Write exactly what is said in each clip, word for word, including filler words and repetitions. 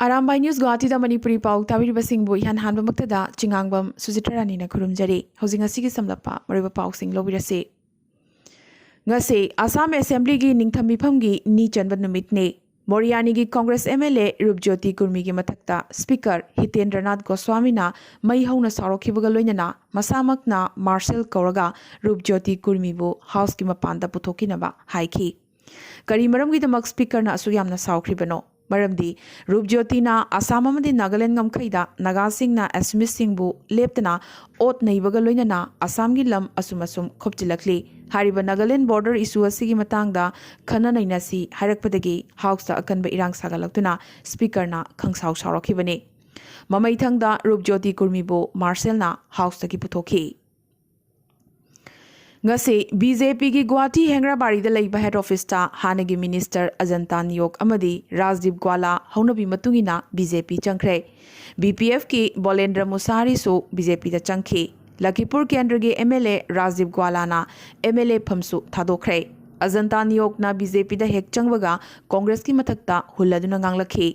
Arambai news ꯒꯨꯋꯥꯍꯥꯇꯤꯗ Manipuri ꯄꯥꯎ ꯇꯥꯕꯤꯔꯤꯕꯁꯤꯡꯕꯨ ꯏꯍꯥꯟ ꯍꯥꯟꯕꯃꯛꯇꯗ ꯆꯤꯉꯥꯡꯕꯝ ꯁꯨꯖꯤꯇ꯭ꯔꯥ ꯔꯥꯅꯤꯅ ꯈꯨꯔꯨꯝꯖꯔꯤ꯫ ꯍꯧꯖꯤꯛ ꯉꯁꯤꯒꯤ ꯁꯝꯂꯞꯄ ꯃꯔꯨꯑꯣꯏꯕ ꯄꯥꯎꯁꯤꯡ ꯂꯧꯕꯤꯔꯁꯤ꯫ ꯉꯁꯤ ꯑꯁꯥꯝ ꯑꯦꯁꯦꯝꯕ꯭ꯂꯤꯒꯤ ꯅꯤꯡꯊꯝ ꯃꯤꯐꯝꯒꯤ ꯅꯤ ꯆꯟꯕ ꯅꯨꯃꯤꯠꯅꯤ꯫ ꯃꯣꯔꯤꯌꯥꯅꯤꯒꯤ ꯀꯣꯡꯒ꯭ꯔꯦꯁ ꯑꯦꯝ ꯑꯦꯜ ꯑꯦ ꯔꯨꯞꯖ꯭ꯌꯣꯇꯤ ꯀꯨꯔꯃꯤꯒꯤ ꯃꯊꯛꯇ ꯁ꯭ꯄꯤꯀꯔ ꯍꯤꯇꯦꯟꯗ꯭ꯔꯅꯥꯊ ꯒꯣꯁ꯭ꯋꯥꯃꯤꯅ ꯃꯩ ꯍꯧꯅ ꯁꯥꯎꯔꯛꯈꯤꯕꯒ ꯂꯣꯏꯅꯅ ꯃꯁꯥꯃꯛꯅ ꯃꯥꯔꯁꯦꯜ ꯀꯧꯔꯒ ꯔꯨꯞꯖ꯭ꯌꯣꯇꯤ ꯀꯨꯔꯃꯤꯕꯨ ꯍꯥꯎꯁꯀꯤ ꯃꯄꯥꯟꯗ ꯄꯨꯊꯣꯛꯈꯤꯅꯕ ꯍꯥꯏꯈꯤ꯫ ꯀꯔꯤ ꯃꯔꯝꯒꯤꯗꯃꯛ ꯁ꯭ꯄꯤꯀꯔꯅ ꯑꯁꯨꯛ ꯌꯥꯝꯅ ꯁꯥꯎꯈ꯭ꯔꯤꯕꯅꯣ? ꯃꯔꯝꯗꯤ ꯔꯨꯞꯖ꯭ꯌꯣꯇꯤꯅ ꯑꯁꯥꯝ ꯑꯃꯗꯤ ꯅꯥꯒꯥꯂꯦꯟ ꯉꯝꯈꯩꯗ ꯅꯥꯒꯥꯁꯤꯡꯅ ꯑꯦꯁꯃꯤꯁꯁꯤꯡꯕꯨ ꯂꯦꯞꯇꯅ ꯑꯣꯠ ꯅꯩꯕꯒ ꯂꯣꯏꯅꯅ ꯑꯁꯥꯝꯒꯤ ꯂꯝ ꯑꯁꯨꯝ ꯑꯁꯨꯝ ꯈꯣꯞꯆꯤꯜꯂꯛꯂꯤ꯫ ꯍꯥꯏꯔꯤꯕ ꯅꯥꯒꯥꯂꯦꯟ ꯕꯣꯔꯗꯔ ꯏꯁꯨ ꯑꯁꯤꯒꯤ ꯃꯇꯥꯡꯗ ꯈꯟꯅ ꯅꯩꯅꯁꯤ ꯍꯥꯏꯔꯛꯄꯗꯒꯤ ꯍꯥꯎꯁꯇ ꯑꯀꯟꯕ ꯏꯔꯥꯡ ꯁꯥꯒꯠꯂꯛꯇꯨꯅ ꯁ꯭ꯄꯤꯀꯔꯅ ꯈꯪꯁꯥꯎ ꯁꯥꯎꯔꯛꯈꯤꯕꯅꯤ꯫ ꯃꯃꯩꯊꯪꯗ ꯔꯨꯞꯖ꯭ꯌꯣꯇꯤ ꯀꯨꯔꯃꯤꯕꯨ ꯃꯥꯔꯁꯦꯜꯅ ꯍꯥꯎꯁꯇꯒꯤ ꯄꯨꯊꯣꯛꯈꯤ꯫ ꯉꯁꯤ ꯕꯤ ꯖꯦ ꯄꯤꯒꯤ ꯒꯨꯋꯥꯍꯥꯇꯤ ꯍꯦꯡꯒ꯭ꯔꯥꯕꯥꯔꯤꯗ ꯂꯩꯕ ꯍꯦꯗ ꯑꯣꯐꯤꯁꯇ ꯍꯥꯟꯅꯒꯤ ꯃꯤꯅꯤꯁꯇꯔ ꯑꯖꯟꯇꯥ ꯅꯤꯌꯣꯛ ꯑꯃꯗꯤ ꯔꯥꯖꯗꯤꯞ ꯒ꯭ꯋꯥꯂꯥ ꯍꯧꯅꯕꯤ ꯃꯇꯨꯡ ꯏꯟꯅ ꯕꯤ ꯖꯦ ꯄꯤ ꯆꯪꯈ꯭ꯔꯦ꯫ ꯕꯤ ꯄꯤ ꯑꯦꯐꯀꯤ ꯕꯣꯂꯦꯟꯗ꯭ꯔ ꯃꯨꯁꯥꯍꯥꯔꯤꯁꯨ ꯕꯤ ꯖꯦ ꯄꯤꯗ ꯆꯪꯈꯤ꯫ ꯂꯈꯤꯄꯨꯔ ꯀꯦꯟꯗ꯭ꯔꯒꯤ ꯑꯦꯝ ꯑꯦꯜ ꯑꯦ ꯔꯥꯖꯗꯤꯞ ꯒ꯭ꯋꯥꯂꯥꯅ ꯑꯦꯝ ꯑꯦꯜ ꯑꯦ ꯐꯝꯁꯨ ꯊꯥꯗꯣꯛꯈ꯭ꯔꯦ꯫ ꯑꯖꯟꯇꯥ ꯅꯤꯌꯣꯛꯅ ꯕꯤ ꯖꯦ ꯄꯤꯗ ꯍꯦꯛ ꯆꯪꯕꯒ ꯀꯣꯡꯒ꯭ꯔꯦꯁꯀꯤ ꯃꯊꯛꯇ ꯍꯨꯜꯂꯗꯨꯅ ꯉꯥꯡꯂꯛꯈꯤ꯫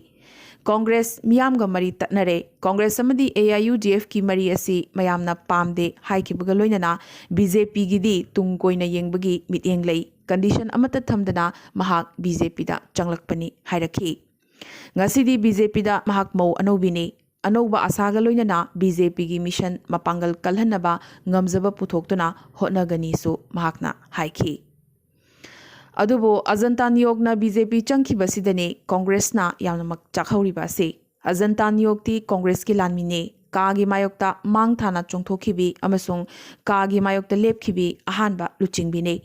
ꯀꯣꯡꯒ꯭ꯔꯦꯁ ꯃꯤꯌꯥꯝꯒ ꯃꯔꯤ ꯇꯠꯅꯔꯦ꯫ ꯀꯣꯡꯒ꯭ꯔꯦꯁ ꯑꯃꯗꯤ ꯑꯦ ꯑꯥꯏ ꯌꯨ ꯗꯤ ꯑꯦꯐꯀꯤ ꯃꯔꯤ ꯑꯁꯤ ꯃꯌꯥꯝꯅ ꯄꯥꯝꯗꯦ ꯍꯥꯏꯈꯤꯕꯒ ꯂꯣꯏꯅꯅ ꯕꯤ ꯖꯦ ꯄꯤꯒꯤꯗꯤ ꯇꯨꯡ ꯀꯣꯏꯅ ꯌꯦꯡꯕꯒꯤ ꯃꯤꯠꯌꯦꯡ ꯂꯩ꯫ ꯀꯟꯗꯤꯁꯟ ꯑꯃꯠꯇ ꯊꯝꯗꯅ ꯃꯍꯥꯛ ꯕꯤ ꯖꯦ ꯄꯤꯗ ꯆꯪꯂꯛꯄꯅꯤ ꯍꯥꯏꯔꯛꯈꯤ꯫ ꯉꯁꯤꯗꯤ ꯕꯤ ꯖꯦ ꯄꯤꯗ ꯃꯍꯥꯛ ꯃꯧ ꯑꯅꯧꯕꯤꯅꯤ꯫ ꯑꯅꯧꯕ ꯑꯁꯥꯒ ꯂꯣꯏꯅꯅ ꯕꯤ ꯖꯦ ꯄꯤꯒꯤ ꯃꯤꯁꯟ ꯃꯄꯥꯡꯒꯜ ꯀꯜꯍꯟꯅꯕ ꯉꯝꯖꯕ ꯄꯨꯊꯣꯛꯇꯨꯅ ꯍꯣꯠꯅꯒꯅꯤꯁꯨ ꯃꯍꯥꯛꯅ ꯍꯥꯏꯈꯤ꯫ ꯑꯗꯨꯕꯨ ꯑꯖꯟꯇꯥ ꯅꯤꯌꯣꯛꯅ ꯕꯤ ꯖꯦ ꯄꯤ ꯆꯪꯈꯤꯕꯁꯤꯗꯅꯤ ꯀꯣꯡꯒ꯭ꯔꯦꯁꯅ ꯌꯥꯝꯅꯃꯛ ꯆꯥꯛꯍꯧꯔꯤꯕ ꯑꯁꯤ꯫ ꯑꯖꯟꯇꯥ ꯅꯤꯌꯣꯛꯇꯤ ꯀꯣꯡꯒ꯭ꯔꯦꯁꯀꯤ ꯂꯥꯟꯃꯤꯅꯤ꯫ ꯀꯥꯒꯤ ꯃꯥꯌꯣꯛꯇ ꯃꯥꯡ ꯊꯥꯅ ꯆꯣꯡꯊꯣꯛꯈꯤꯕꯤ ꯑꯃꯁꯨꯡ ꯀꯥꯒꯤ ꯃꯥꯌꯣꯛꯇ ꯂꯦꯞꯈꯤꯕꯤ ꯑꯍꯥꯟꯕ ꯂꯨꯆꯤꯡꯕꯤꯅꯤ꯫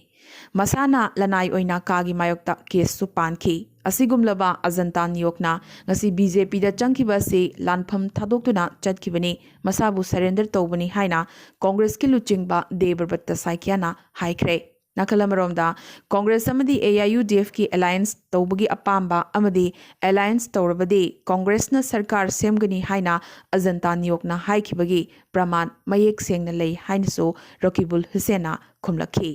ꯃꯁꯥꯅ ꯂꯅꯥꯏ ꯑꯣꯏꯅ ꯀꯥꯒꯤ ꯃꯥꯌꯣꯛꯇ ꯀꯦꯁꯁꯨ ꯄꯥꯟꯈꯤ꯫ ꯑꯁꯤꯒꯨꯝꯂꯕ ꯑꯖꯟꯇꯥ ꯅꯤꯌꯣꯛꯅ ꯉꯁꯤ ꯕꯤ ꯖꯦ ꯄꯤꯗ ꯆꯪꯈꯤꯕ ꯑꯁꯤ ꯂꯥꯟꯐꯝ ꯊꯥꯗꯣꯛꯇꯨꯅ ꯆꯠꯈꯤꯕꯅꯤ, ꯃꯁꯥꯕꯨ ꯁꯔꯦꯟꯗꯔ ꯇꯧꯕꯅꯤ ꯍꯥꯏꯅ ꯀꯣꯡꯒ꯭ꯔꯦꯁꯀꯤ ꯂꯨꯆꯤꯡꯕ ꯗꯦꯕ꯭ꯔꯕꯠꯇ ꯁꯥꯏꯀꯤꯌꯥꯅ ꯍꯥꯏꯈ꯭ꯔꯦ꯫ ꯅꯥꯀꯜ ꯑꯃꯔꯣꯝꯗ, ꯀꯣꯡꯒ꯭ꯔꯦꯁ ꯑꯃꯗꯤ ꯑꯦ ꯑꯥꯏ ꯌꯨ ꯗꯤ ꯑꯦꯐꯀꯤ ꯑꯦꯂꯥꯌꯟꯁ ꯇꯧꯕꯒꯤ ꯑꯄꯥꯝꯕ ꯑꯃꯗꯤ ꯑꯦꯂꯥꯌꯟꯁ ꯇꯧꯔꯕꯗꯤ ꯀꯣꯡꯒ꯭ꯔꯦꯁꯅ ꯁꯔꯀꯥꯔ ꯁꯦꯝꯒꯅꯤ ꯍꯥꯏꯅ ꯑꯖꯟꯇꯥ ꯅꯤꯌꯣꯛꯅ ꯍꯥꯏꯈꯤꯕꯒꯤ ꯄ꯭ꯔꯃꯥꯟ ꯃꯌꯦꯛ ꯁꯦꯡꯅ ꯂꯩ ꯍꯥꯏꯅꯁꯨ ꯔꯣꯀꯤꯕꯨꯜ ꯍꯨꯁꯦꯟꯅ ꯈꯨꯝꯂꯛꯈꯤ꯫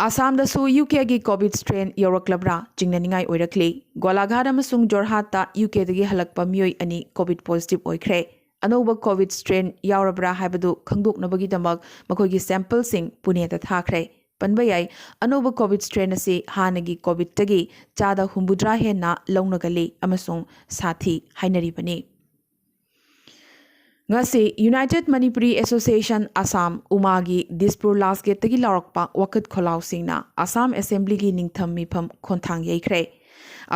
ꯑꯁꯥꯝꯗꯁꯨ ꯌꯨ ꯀꯦꯒꯤ ꯀꯣꯚꯤꯗ ꯁ꯭ꯇ꯭ꯔꯦꯟ ꯌꯧꯔꯛꯂꯕ꯭ꯔꯥ ꯆꯤꯡꯅꯅꯤꯡꯉꯥꯏ ꯑꯣꯏꯔꯛꯂꯤ꯫ ꯒꯣꯂꯥꯘꯥꯠ ꯑꯃꯁꯨꯡ ꯖꯣꯔꯍꯥꯠꯇ ꯌꯨ ꯀꯦꯗꯒꯤ ꯍꯜꯂꯛꯄ ꯃꯤꯑꯣꯏ ꯑꯅꯤ ꯀꯣꯚꯤꯗ ꯄꯣꯖꯤꯇꯤꯚ ꯑꯣꯏꯈ꯭ꯔꯦ꯫ ꯑꯅꯧꯕ ꯀꯣꯚꯤꯗ ꯁ꯭ꯇ꯭ꯔꯦꯟ ꯌꯥꯎꯔꯕ꯭ꯔꯥ ꯍꯥꯏꯕꯗꯨ ꯈꯪꯗꯣꯛꯅꯕꯒꯤꯗꯃꯛ ꯃꯈꯣꯏꯒꯤ ꯁꯦꯝꯄꯜꯁꯤꯡ ꯄꯨꯅꯦꯗ ꯊꯥꯈ꯭ꯔꯦ꯫ ꯄꯟꯕ ꯌꯥꯏ, ꯑꯅꯧꯕ ꯀꯣꯚꯤꯗ ꯁ꯭ꯇ꯭ꯔꯦꯟ ꯑꯁꯤ ꯍꯥꯟꯅꯒꯤ ꯀꯣꯚꯤꯗꯇꯒꯤ ꯆꯥꯗ ꯍꯨꯝꯐꯨꯇꯔꯥ ꯍꯦꯟꯅ ꯂꯧꯅꯒꯜꯂꯤ ꯑꯃꯁꯨꯡ ꯁꯥꯊꯤ ꯍꯥꯏꯅꯔꯤꯕꯅꯤ꯫ ꯉꯁꯤ ꯌꯨꯅꯥꯏꯇꯦꯗ ꯃꯅꯤꯄꯨꯔꯤ ꯑꯦꯁꯣꯁꯤꯌꯦꯁꯟ ꯑꯁꯥꯝ, ꯎꯃꯥꯒꯤ ꯗꯤꯁꯄꯨꯔ ꯂꯥꯁ ꯒꯦꯠꯇꯒꯤ ꯂꯥꯎꯔꯛꯄ ꯋꯥꯀꯠ ꯈꯣꯜꯂꯥꯎꯁꯤꯡꯅ ꯑꯁꯥꯝ ꯑꯦꯁꯦꯝꯕ꯭ꯂꯤꯒꯤ ꯅꯤꯡꯊꯝ ꯃꯤꯐꯝ ꯈꯣꯟꯊꯥꯡ ꯌꯩꯈ꯭ꯔꯦ꯫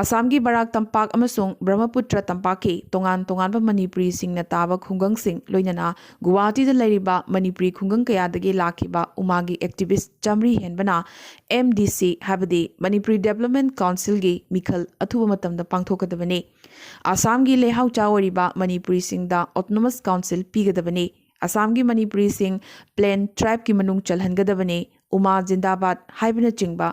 ꯑꯁꯥꯝꯒꯤ ꯕꯔꯥꯛ ꯇꯝꯄꯥꯛ ꯑꯃꯁꯨꯡ ꯕ꯭ꯔꯍꯃꯄꯨꯇ꯭ꯔ ꯇꯝꯄꯥꯛꯀꯤ ꯇꯣꯉꯥꯟ ꯇꯣꯉꯥꯟꯕ ꯃꯅꯤꯄꯨꯔꯤꯁꯤꯡꯅ ꯇꯥꯕ ꯈꯨꯡꯒꯪꯁꯤꯡ, ꯂꯣꯏꯅꯅ ꯒꯨꯋꯥꯍꯥꯇꯤꯗ ꯂꯩꯔꯤꯕ ꯃꯅꯤꯄꯨꯔꯤ ꯈꯨꯡꯒꯪ ꯀꯌꯥꯗꯒꯤ ꯂꯥꯛꯈꯤꯕ ꯎꯃꯥꯒꯤ ꯑꯦꯛꯇꯤꯚꯤꯁ꯭ꯠ ꯆꯥꯃꯔꯤ ꯍꯦꯟꯕꯅ ꯑꯦꯝ ꯗꯤ ꯁꯤ, ꯍꯥꯏꯕꯗꯤ ꯃꯅꯤꯄꯨꯔꯤ ꯗꯦꯚꯂꯞꯃꯦꯟꯠ ꯀꯥꯎꯟꯁꯤꯜꯒꯤ ꯃꯤꯈꯜ ꯑꯊꯨꯕ ꯃꯇꯝꯗ ꯄꯥꯡꯊꯣꯛꯀꯗꯕꯅꯤ꯫ ꯑꯁꯥꯝꯒꯤ ꯂꯩꯍꯥꯎꯆꯥ ꯑꯣꯏꯔꯤꯕ ꯃꯅꯤꯄꯨꯔꯤꯁꯤꯡꯗ ꯑꯣꯇꯣꯅꯣꯃꯁ ꯀꯥꯎꯟꯁꯤꯜ ꯄꯤꯒꯗꯕꯅꯤ꯫ ꯑꯁꯥꯝꯒꯤ ꯃꯅꯤꯄꯨꯔꯤꯁꯤꯡ ꯄ꯭ꯂꯦꯟ ꯇ꯭ꯔꯥꯏꯕꯀꯤ ꯃꯅꯨꯡ ꯆꯜꯍꯟꯒꯗꯕꯅꯤ꯫ ꯎꯃꯥ ꯖꯤꯟꯗꯥꯕꯥꯗ ꯍꯥꯏꯕꯅꯆꯤꯡꯕ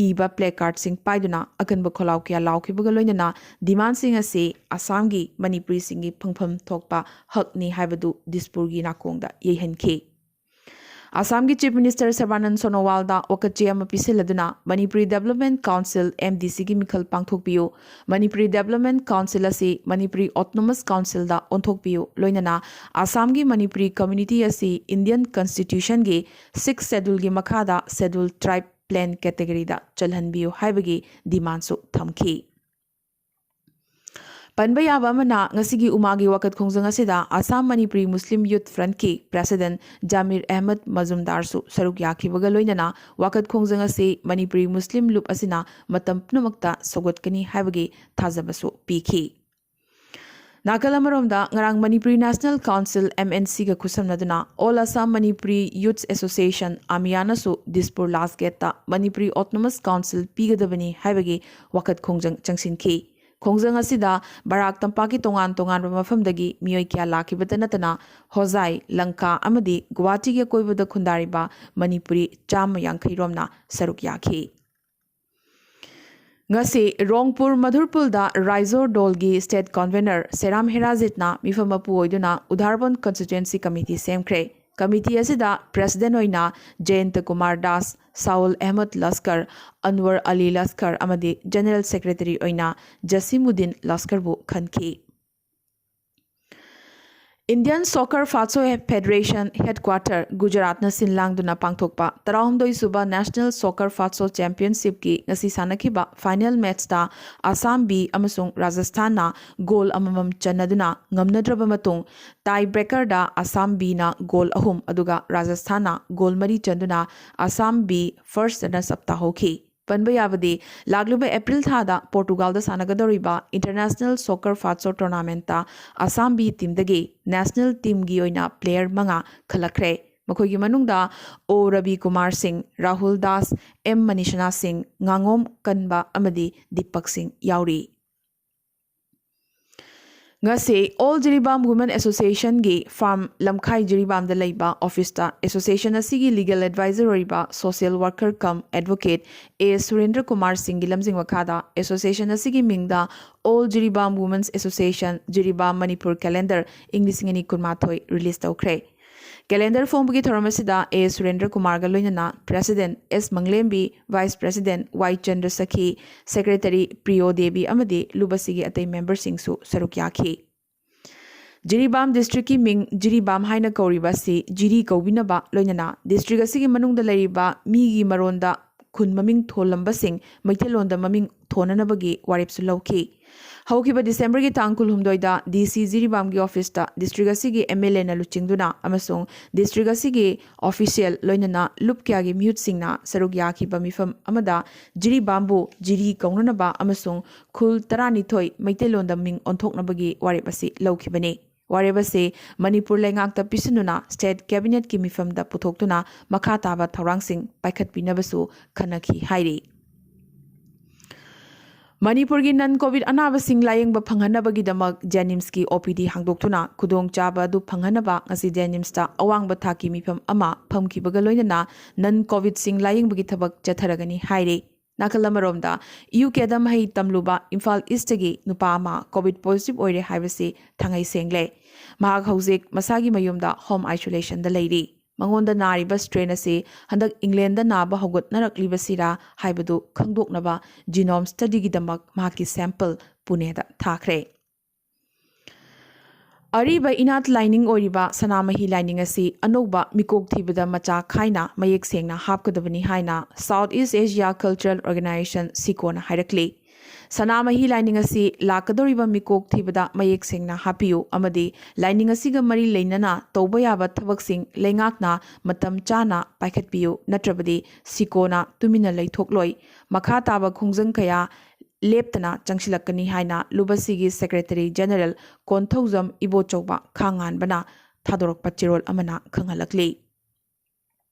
ꯏꯕ ꯄ꯭ꯂꯦ ꯀꯥꯔꯗꯁꯤꯡ ꯄꯥꯏꯗꯨꯅ ꯑꯀꯟꯕ ꯈꯣꯜꯂꯥꯎ ꯀꯌꯥ ꯂꯥꯎꯈꯤꯕꯒ ꯂꯣꯏꯅꯅ ꯗꯤꯃꯥꯟꯁꯤꯡ ꯑꯁꯤ ꯑꯁꯥꯝꯒꯤ ꯃꯅꯤꯄꯨꯔꯤꯁꯤꯡꯒꯤ ꯐꯪꯐꯝ ꯊꯣꯛꯄ ꯍꯛꯅꯤ ꯍꯥꯏꯕꯗꯨ ꯗꯤꯁꯄꯨꯔꯒꯤ ꯅꯥꯀꯣꯡꯗ ꯌꯩꯍꯟꯈꯤ꯫ ꯑꯁꯥꯝꯒꯤ ꯆꯤꯐ ꯃꯤꯅꯤꯁꯇꯔ ꯁꯔꯕꯥꯅꯟꯗ ꯁꯣꯅꯣꯋꯥꯜꯗ ꯋꯥꯀꯠꯆꯦ ꯑꯃ ꯄꯤꯁꯤꯜꯂꯗꯨꯅ Manipuri development council, M D ꯁꯤꯒꯤ ꯃꯤꯈꯜ ꯄꯥꯡꯊꯣꯛꯄꯤꯌꯨ, ꯃꯅꯤꯄꯨꯔꯤ ꯗꯦꯚꯂꯞꯃꯦꯟꯠ ꯀꯥꯎꯟꯁꯤꯜ ꯑꯁꯤ ꯃꯅꯤꯄꯨꯔꯤ ꯑꯣꯇꯣꯅꯣꯃꯁ ꯀꯥꯎꯟꯁꯤꯜꯗ ꯑꯣꯟꯊꯣꯛꯄꯤꯌꯨ, ꯂꯣꯏꯅꯅ ꯑꯁꯥꯝꯒꯤ ꯃꯅꯤꯄꯨꯔꯤ ꯀꯝꯃ꯭ꯌꯨꯅꯤꯇꯤ ꯑꯁꯤ ꯏꯟꯗꯤꯌꯟ ꯀꯟꯁꯇꯤꯇ꯭ꯌꯨꯁꯟꯒꯤ ꯁꯤꯛꯁ ꯁꯦꯗꯨꯜꯒꯤ ꯃꯈꯥꯗ ꯁꯦꯗꯨꯜ ꯇ꯭ꯔꯥꯏꯕ ꯄ꯭ꯂꯦꯟ ꯀꯦꯇꯦꯒꯣꯔꯤꯗ ꯆꯜꯍꯟꯕꯤꯌꯨ ꯍꯥꯏꯕꯒꯤ ꯗꯤꯃꯥꯟꯁꯨ ꯊꯝꯈꯤ꯫ ꯄꯟꯕ ꯌꯥꯕ ꯑꯃꯅ, ꯉꯁꯤꯒꯤ ꯎꯃꯥꯒꯤ ꯋꯥꯀꯠ ꯈꯣꯡꯖꯪ ꯑꯁꯤꯗ ꯑꯁꯥꯝ ꯃꯅꯤꯄꯨꯔꯤ ꯃꯨꯁꯂꯤꯝ ꯌꯨꯊ ꯐ꯭ꯔꯟꯠꯀꯤ ꯄ꯭ꯔꯦꯁꯤꯗꯦꯟꯠ ꯖꯥꯃꯤꯔ ꯑꯍꯃꯗ ꯃꯖꯨꯝꯗꯥꯔꯁꯨ ꯁꯔꯨꯛ ꯌꯥꯈꯤꯕꯒ ꯂꯣꯏꯅꯅ ꯋꯥꯀꯠ ꯈꯣꯡꯖꯪ ꯑꯁꯤ ꯃꯅꯤꯄꯨꯔꯤ ꯃꯨꯁꯂꯤꯝ ꯂꯨꯞ ꯑꯁꯤꯅ ꯃꯇꯝ ꯄꯨꯝꯅꯃꯛꯇ ꯁꯧꯒꯠꯀꯅꯤ ꯍꯥꯏꯕꯒꯤ ꯊꯥꯖꯕꯁꯨ ꯄꯤꯈꯤ꯫ ꯅꯥꯀꯜ ꯑꯃꯔꯣꯝꯗ, ꯉꯔꯥꯡ Manipuri national council, M N ꯁꯤꯒ ꯈꯨꯠꯁꯝꯅꯗꯨꯅ all Assam Manipuri youth association, ꯑꯃꯤꯌꯥꯅꯁꯨ ꯗꯤꯁꯄꯨꯔ ꯂꯥꯁ ꯒꯦꯠꯇ ꯃꯅꯤꯄꯨꯔꯤ ꯑꯣꯇꯣꯅꯣꯃꯁ ꯀꯥꯎꯟꯁꯤꯜ ꯄꯤꯒꯗꯕꯅꯤ ꯍꯥꯏꯕꯒꯤ ꯋꯥꯀꯠ ꯈꯣꯡꯖꯪ ꯆꯪꯁꯤꯟꯈꯤ꯫ ꯈꯣꯡꯖꯪ ꯑꯁꯤꯗ ꯕꯔꯥꯛ ꯇꯝꯄꯥꯛꯀꯤ ꯇꯣꯉꯥꯟ ꯇꯣꯉꯥꯟꯕ ꯃꯐꯝꯗꯒꯤ ꯃꯤꯑꯣꯏ ꯀꯌꯥ ꯂꯥꯛꯈꯤꯕꯇ ꯅꯠꯇꯅ ꯍꯣꯖꯥꯏ, ꯂꯪꯀꯥ ꯑꯃꯗꯤ ꯒꯨꯋꯥꯍꯥꯇꯤꯒꯤ ꯑꯀꯣꯏꯕꯗ ꯈꯨꯟꯗꯥꯔꯤꯕ ꯃꯅꯤꯄꯨꯔꯤ ꯆꯥꯝꯃ ꯌꯥꯡꯈꯩ ꯔꯣꯝꯅ ꯁꯔꯨꯛ ꯌꯥꯈꯤ꯫ ꯉꯁꯤ ꯔꯣꯡꯄꯨꯔ ꯃꯙꯨꯔꯄꯨꯜꯗ ꯔꯥꯏꯖꯣꯔ ꯗꯣꯜꯒꯤ ꯁ꯭ꯇꯦꯠ ꯀꯟꯚꯦꯅꯔ ꯁꯦꯔꯥꯝ ꯍꯦꯔꯥꯖꯤꯠꯅ ꯃꯤꯐꯝ ꯃꯄꯨ ꯑꯣꯏꯗꯨꯅ ꯎꯙꯥꯔꯕꯟ ꯀꯟꯁꯇꯤꯇ꯭ꯋꯦꯟꯁꯤ ꯀꯃꯤꯇꯤ ꯁꯦꯝꯈ꯭ꯔꯦ꯫ ꯀꯃꯤꯇꯤ ꯑꯁꯤꯗ ꯄ꯭ꯔꯦꯁꯤꯗꯦꯟ ꯑꯣꯏꯅ ꯖꯌꯟꯇ ꯀꯨꯃꯥꯔ ꯗꯥꯁ, ꯁꯥꯎꯜ ꯑꯍꯃꯗ ꯂꯁꯀꯔ, ꯑꯟꯋꯔ ꯑꯂꯤ ꯂꯁꯀꯔ ꯑꯃꯗꯤ ꯖꯦꯅꯔꯦꯜ ꯁꯦꯀ꯭ꯔꯦꯇꯔꯤ ꯑꯣꯏꯅ ꯖꯁꯤꯃꯨꯗꯤꯟ ꯂꯁꯀꯔꯕꯨ ꯈꯟꯈꯤ꯫ Indian Soccer Fatso Federation headquarter ꯒꯨꯖꯔꯥꯠꯅ ꯁꯤꯟ ꯂꯥꯡꯗꯨꯅ ꯄꯥꯡꯊꯣꯛꯄ ꯇꯔꯥꯍꯨꯝꯗꯣꯏ ꯁꯨꯕ National Soccer Fatso Championshipꯀꯤ ꯉꯁꯤ ꯁꯥꯟꯅꯈꯤꯕ ꯐꯥꯏꯅꯦꯜ ꯃꯦꯠꯆꯇ ꯑꯁꯥꯝ ꯕꯤ ꯑꯃꯁꯨꯡ ꯔꯥꯖꯁꯊꯥꯟꯅ ꯒꯣꯜ ꯑꯃꯃꯝ ꯆꯟꯅꯗꯨꯅ ꯉꯝꯅꯗ꯭ꯔꯕ ꯃꯇꯨꯡ, ꯇꯥꯏ ꯕ꯭ꯔꯦꯀꯔꯗ ꯑꯁꯥꯝ ꯕꯤꯅ ꯒꯣꯜ ꯑꯍꯨꯝ ꯑꯗꯨꯒ ꯔꯥꯖꯁꯊꯥꯟꯅ ꯒꯣꯜ ꯃꯔꯤ ꯆꯟꯗꯨꯅ Assam B first runners up ꯇꯥꯍꯧꯈꯤ꯫ ꯄꯟꯕ ꯌꯥꯕꯗꯤ, ꯂꯥꯛꯂꯤꯕ ꯑꯦꯄ꯭ꯔꯤꯜ ꯊꯥꯗ ꯄꯣꯔꯇꯨꯒꯥꯜꯗ ꯁꯥꯟꯅꯒꯗꯧꯔꯤꯕ International Soccer Fatso Tournamentꯇ ꯑꯁꯥꯝ ꯕꯤ ꯇꯤꯝꯗꯒꯤ ꯅꯦꯁꯅꯦꯜ ꯇꯤꯝꯒꯤ ꯑꯣꯏꯅ ꯄ꯭ꯂꯦꯌꯔ ꯃꯉꯥ ꯈꯜꯂꯛꯈ꯭ꯔꯦ꯫ ꯃꯈꯣꯏꯒꯤ ꯃꯅꯨꯡꯗ ꯑꯣ ꯔꯕꯤ ꯀꯨꯃꯥꯔ ꯁꯤꯡ, ꯔꯥꯍꯨꯜ ꯗꯥꯁ, ꯑꯦꯝ ꯃꯅꯤꯁꯅꯥ ꯁꯤꯡ, ꯉꯥꯉꯣꯝ ꯀꯟꯕ ꯑꯃꯗꯤ ꯗꯤꯄꯛ ꯁꯤꯡ ꯌꯥꯎꯔꯤ꯫ ꯉꯁꯤ All Jiribam Women Associationꯒꯤ ꯐꯥꯔꯝ ꯂꯝꯈꯥꯏ ꯖꯤꯔꯤꯕꯥꯝꯗ ꯂꯩꯕ ꯑꯣꯐꯤꯁꯇ ꯑꯦꯁꯣꯁꯤꯌꯦꯁꯟ ꯑꯁꯤꯒꯤ ꯂꯤꯒꯦꯜ ꯑꯦꯗꯚꯥꯏꯖꯔ ꯑꯣꯏꯔꯤꯕ ꯁꯣꯁꯤꯌꯦꯜ ꯋꯥꯔꯀꯔ ꯀꯝ ꯑꯦꯗꯚꯣꯀꯦꯠ ꯑꯦ ꯁꯨꯔꯦꯟꯗ꯭ꯔ ꯀꯨꯃꯥꯔ ꯁꯤꯡꯒꯤ ꯂꯝꯖꯤꯡ ꯃꯈꯥꯗ ꯑꯦꯁꯣꯁꯤꯌꯦꯁꯟ ꯑꯁꯤꯒꯤ ꯃꯤꯡꯗ All Jiribam Women's Association Jiribam Manipur Calendar ꯏꯪ ꯂꯤꯁꯤꯡ ꯑꯅꯤ ꯀꯨꯟꯃꯥꯊꯣꯏ ꯔꯤꯂꯤꯖ ꯇꯧꯈ꯭ꯔꯦ꯫ ꯀꯦꯂꯦꯟꯗꯔ ꯐꯣꯡꯕꯒꯤ ꯊꯧꯔꯝ ꯑꯁꯤꯗ ꯑꯦ ꯁꯨꯔꯦꯟꯗ꯭ꯔ ꯀꯨꯃꯥꯔꯒ ꯂꯣꯏꯅꯅ ꯄ꯭ꯔꯦꯁꯤꯗꯦꯟꯠ ꯑꯦꯁ ꯃꯪꯂꯦꯝꯕꯤ, ꯚꯥꯏꯁ ꯄ꯭ꯔꯦꯁꯤꯗꯦꯟꯠ ꯋꯥꯏ ꯆꯟꯗ꯭ꯔ ꯁꯈꯤ, ꯁꯦꯀ꯭ꯔꯦꯇꯔꯤ ꯄ꯭ꯔꯤꯌꯣ ꯗꯦꯕꯤ ꯑꯃꯗꯤ ꯂꯨꯕꯁꯤꯒꯤ ꯑꯇꯩ ꯃꯦꯝꯕꯔꯁꯤꯡꯁꯨ ꯁꯔꯨꯛ ꯌꯥꯈꯤ꯫ ꯖꯤꯔꯤꯕꯥꯝ ꯗꯤꯁꯇ꯭ꯔꯤꯛꯀꯤ ꯃꯤꯡ ꯖꯤꯔꯤꯕꯥꯝ ꯍꯥꯏꯅ ꯀꯧꯔꯤꯕ ꯑꯁꯤ ꯖꯤꯔꯤ ꯀꯧꯕꯤꯅꯕ ꯂꯣꯏꯅꯅ ꯗꯤꯁꯇ꯭ꯔꯤꯛ ꯑꯁꯤꯒꯤ ꯃꯅꯨꯡꯗ ꯂꯩꯔꯤꯕ ꯃꯤꯒꯤ ꯃꯔꯣꯟꯗ ꯈꯨꯟ ꯃꯃꯤꯡ ꯊꯣꯜꯂꯝꯕꯁꯤꯡ ꯃꯩꯇꯩꯂꯣꯟꯗ ꯃꯃꯤꯡ ꯊꯣꯟꯅꯅꯕꯒꯤ ꯋꯥꯔꯦꯞꯁꯨ ꯂꯧꯈꯤ꯫ ꯍꯧꯈꯤꯕ ꯗꯤꯁꯦꯝꯕꯔꯒꯤ ꯇꯥꯡ ꯀꯨꯟꯍꯨꯝꯗꯣꯏꯗ ꯗꯤ ꯁꯤ ꯖꯤꯔꯤꯕꯥꯝꯒꯤ ꯑꯣꯐꯤꯁꯇ ꯗꯤꯁꯇ꯭ꯔꯤꯛ ꯑꯁꯤꯒꯤ ꯑꯦꯝ ꯑꯦꯜ ꯑꯦꯅ ꯂꯨꯆꯤꯡꯗꯨꯅ ꯑꯃꯁꯨꯡ ꯗꯤꯁꯇ꯭ꯔꯤꯛ ꯑꯁꯤꯒꯤ ꯑꯣꯐꯤꯁꯤꯌꯦꯜ ꯂꯣꯏꯅꯅ ꯂꯨꯞ ꯀꯌꯥꯒꯤ ꯃꯤꯍꯨꯠꯁꯤꯡꯅ ꯁꯔꯨꯛ ꯌꯥꯈꯤꯕ ꯃꯤꯐꯝ ꯑꯃꯗ ꯖꯤꯔꯤꯕꯥꯝꯕꯨ ꯖꯤꯔꯤ ꯀꯧꯅꯅꯕ ꯑꯃꯁꯨꯡ ꯈꯨꯜ ꯇꯔꯥꯅꯤꯊꯣꯏ ꯃꯩꯇꯩꯂꯣꯟꯗ ꯃꯤꯡ ꯑꯣꯟꯊꯣꯛꯅꯕꯒꯤ ꯋꯥꯔꯦꯞ ꯑꯁꯤ ꯂꯧꯈꯤꯕꯅꯤ꯫ ꯋꯥꯔꯦꯞ ꯑꯁꯤ ꯃꯅꯤꯄꯨꯔ ꯂꯩꯉꯥꯛꯇ ꯄꯤꯁꯤꯟꯗꯨꯅ ꯁ꯭ꯇꯦꯠ ꯀꯦꯕꯤꯅꯦꯠꯀꯤ ꯃꯤꯐꯝꯗ ꯄꯨꯊꯣꯛꯇꯨꯅ ꯃꯈꯥ ꯇꯥꯕ ꯊꯧꯔꯥꯡꯁꯤꯡ ꯄꯥꯏꯈꯠꯄꯤꯅꯕꯁꯨ ꯈꯟꯅꯈꯤ ꯍꯥꯏꯔꯤ꯫ ꯃꯅꯤꯄꯨꯔꯒꯤ ꯅꯟ ꯀꯣꯚꯤꯗ ꯑꯅꯥꯕꯁꯤꯡ ꯂꯥꯌꯦꯡꯕ ꯐꯪꯍꯟꯅꯕꯒꯤꯗꯃꯛ ꯖꯦꯅꯤꯝꯁꯀꯤ ꯑꯣ ꯄꯤ ꯗꯤ ꯍꯥꯡꯗꯣꯛꯇꯨꯅ ꯈꯨꯗꯣꯡꯆꯥꯕ ꯑꯗꯨ ꯐꯪꯍꯟꯅꯕ ꯉꯁꯤ ꯖꯦꯅꯤꯝꯁꯇ ꯑꯋꯥꯡꯕ ꯊꯥꯛꯀꯤ ꯃꯤꯐꯝ ꯑꯃ ꯐꯝꯈꯤꯕꯒ ꯂꯣꯏꯅꯅ ꯅꯟ ꯀꯣꯚꯤꯗꯁꯤꯡ ꯂꯥꯌꯦꯡꯕꯒꯤ ꯊꯕꯛ ꯆꯠꯊꯔꯒꯅꯤ ꯍꯥꯏꯔꯤ꯫ ꯅꯥꯀꯜ ꯑꯃꯔꯣꯝꯗ, ꯌꯨ ꯀꯦꯗ ꯃꯍꯩ ꯇꯝꯂꯨꯕ ꯏꯝꯐꯥꯜ ꯏꯁꯇꯒꯤ ꯅꯨꯄꯥ ꯑꯃ ꯀꯣꯚꯤꯗ ꯄꯣꯖꯤꯇꯤꯚ ꯑꯣꯏꯔꯦ ꯍꯥꯏꯕꯁꯤ ꯊꯥꯡꯉꯩ ꯁꯦꯡꯂꯦ꯫ ꯃꯍꯥꯛ ꯍꯧꯖꯤꯛ ꯃꯁꯥꯒꯤ ꯃꯌꯨꯝꯗ ꯍꯣꯝ ꯑꯥꯏꯁꯣꯂꯦꯁꯟꯗ ꯂꯩꯔꯤ꯫ ꯃꯉꯣꯟꯗ ꯅꯥꯔꯤꯕ ꯁ꯭ꯇ꯭ꯔꯦꯟ ꯑꯁꯤ ꯍꯟꯗꯛ ꯏꯪꯂꯦꯟꯗ ꯅꯥꯕ ꯍꯧꯒꯠꯅꯔꯛꯂꯤꯕꯁꯤꯔꯥ ꯍꯥꯏꯕꯗꯨ ꯈꯪꯗꯣꯛꯅꯕ ꯖꯤꯅꯣꯝ ꯁ꯭ꯇꯗꯤꯒꯤꯗꯃꯛ ꯃꯍꯥꯛꯀꯤ ꯁꯦꯝꯄꯜ ꯄꯨꯅꯦꯗ ꯊꯥꯈ꯭ꯔꯦ꯫ ꯑꯔꯤꯕ ꯏꯅꯥꯠ ꯂꯥꯏꯅꯤꯡ ꯑꯣꯏꯔꯤꯕ ꯁꯅꯥꯃꯍꯤ ꯂꯥꯏꯅꯤꯡ ꯑꯁꯤ ꯑꯅꯧꯕ ꯃꯤꯀꯣꯛ ꯊꯤꯕꯗ ꯃꯆꯥ ꯈꯥꯏꯅ ꯃꯌꯦꯛ ꯁꯦꯡꯅ ꯍꯥꯞꯀꯗꯕꯅꯤ ꯍꯥꯏꯅ South East Asia Cultural Organization, ꯁꯤꯀꯣꯅ ꯍꯥꯏꯔꯛꯂꯤ꯫ ꯁꯅꯥꯃꯍꯤ ꯂꯥꯏꯅꯤꯡ ꯑꯁꯤ ꯂꯥꯛꯀꯗꯧꯔꯤꯕ ꯃꯤꯀꯣꯛ ꯊꯤꯕꯗ ꯃꯌꯦꯛ ꯁꯦꯡꯅ ꯍꯥꯞꯄꯤꯌꯨ ꯑꯃꯗꯤ ꯂꯥꯏꯅꯤꯡ ꯑꯁꯤꯒ ꯃꯔꯤ ꯂꯩꯅꯅ ꯇꯧꯕ ꯌꯥꯕ ꯊꯕꯛꯁꯤꯡ ꯂꯩꯉꯥꯛꯅ ꯃꯇꯝ ꯆꯥꯅ ꯄꯥꯏꯈꯠꯄꯤꯌꯨ, ꯅꯠꯇ꯭ꯔꯕꯗꯤ ꯁꯤꯀꯣꯅ ꯇꯨꯃꯤꯟꯅ ꯂꯩꯊꯣꯛꯂꯣꯏ꯫ ꯃꯈꯥ ꯇꯥꯕ ꯈꯣꯡꯖꯪ ꯀꯌꯥ ꯂꯦꯞꯇꯅ ꯆꯪꯁꯤꯜꯂꯛꯀꯅꯤ ꯍꯥꯏꯅ ꯂꯨꯕꯁꯤꯒꯤ ꯁꯦꯀ꯭ꯔꯦꯇꯔꯤ ꯖꯦꯅꯔꯦꯜ ꯀꯣꯟꯊꯧꯖꯝ ꯏꯕꯣꯆꯧꯕ ꯈꯥꯉꯥꯟꯕꯅ ꯊꯥꯗꯣꯔꯛꯄ ꯆꯦꯔꯣꯜ ꯑꯃꯅ ꯈꯪꯍꯜꯂꯛꯂꯤ꯫